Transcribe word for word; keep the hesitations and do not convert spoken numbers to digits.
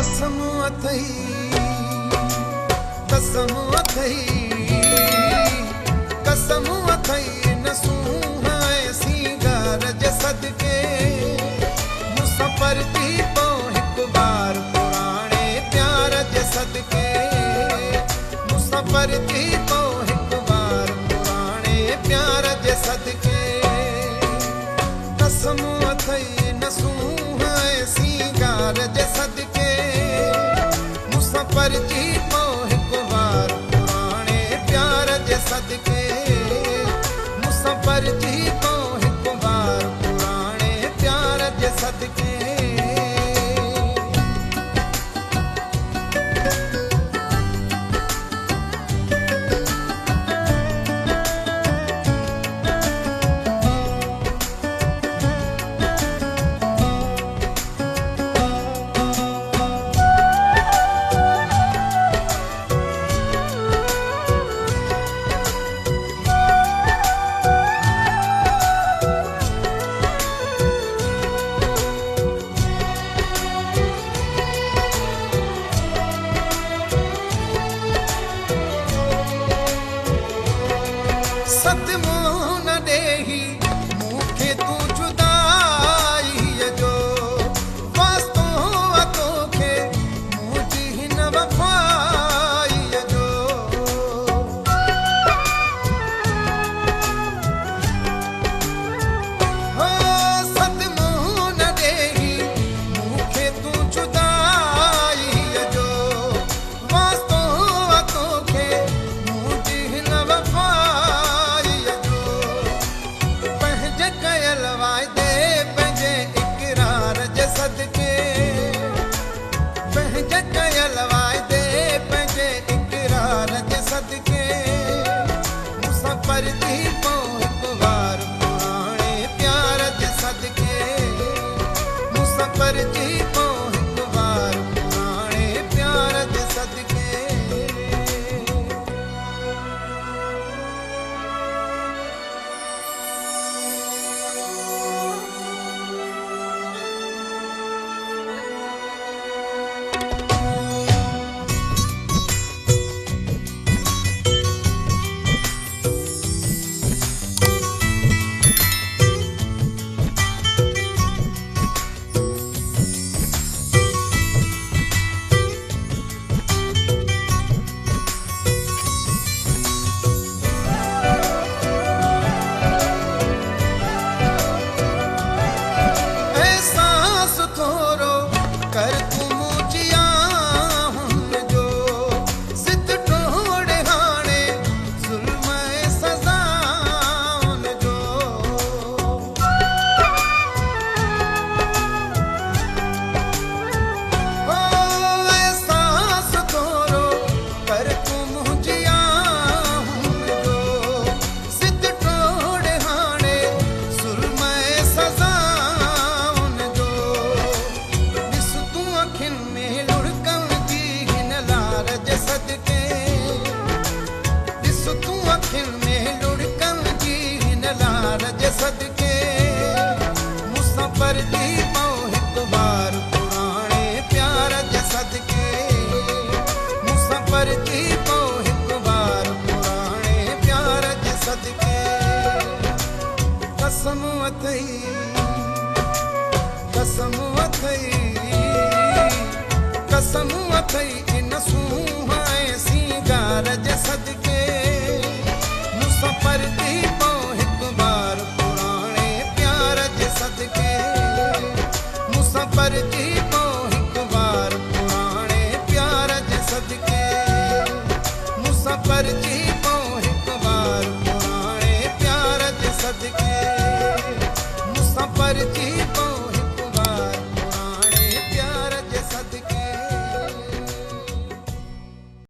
قسم اٿئی، قسم اٿئی، قسم اٿئی، نسوں ہائیں سینگار جے صدقے۔ موں ساں پرچی پاؤں ہک وار پراݨے پیار جے صدقے۔ موں ساں پرچی پاؤں ہک وار پراݨے پیار جے صدقے۔ قسم اٿئی نسوں ہائیں سینگار جے صدقے۔ موں ساں پرچی پاؤں ہک وار پراݨے پیار جے صدقے۔ موں ساں پرچی پاؤں ہک وار پراݨے پیار جے صدقے۔ صدمو نہ ݙیہی مونکھیں توں جدائی جو، واسطو آ توکھے مونجھی ہن وفائی جو۔ ہو صدمو نہ ݙیہی مونکھیں توں جدائی جو، واسطو آ توکھے مونجھی ہن وفائی جو۔ پنہنجے کیل وعدے پنہنجے اقرار جے صدقے۔ پنہنجے کیل وعدے پنہنجے اقرار جے صدقے۔ موں ساں پرچی پاؤں ہک وار پراݨے پیار جے صدقے۔ موں ساں پرچی پاؤں ہک وار پراݨے پیار جے صدقے۔ احساس تھورو کر توں مونجھیاں ہن جو، ضد ٹوڑ ہاݨے ظلم ء سزا ہن جو۔ او احساس تھورو کر توں مونجھیاں ہن جو، ضد ٹوڑ ہاݨے ظلم ء سزا ہن جو۔ ݙس توں اکھیں میں لڑکن دی ہن لار جے صدقے۔ ݙس توں اکھیں میں لڑکن دی ہن لار جے صدقے۔ موں ساں پرچی پاؤں ہک وار پراݨے پیار جے صدقے۔ موں ساں پرچی پاؤں ہک وار پراݨے پیار جے صدقے۔ قسم اٿئی، قسم اٿئی، قسم اٿئی، نسوں ہائیں سینگار جے صدقے۔ موں ساں پرچی پاؤں ہک وار پراݨے پیار جے صدقے۔ موں ساں پرچی پاؤں ہک وار پراݨے پیار جے صدقے۔ موں ساں پرچی پاؤں ہک وار پراݨے پیار جے صدقے۔ موں ساں پرچی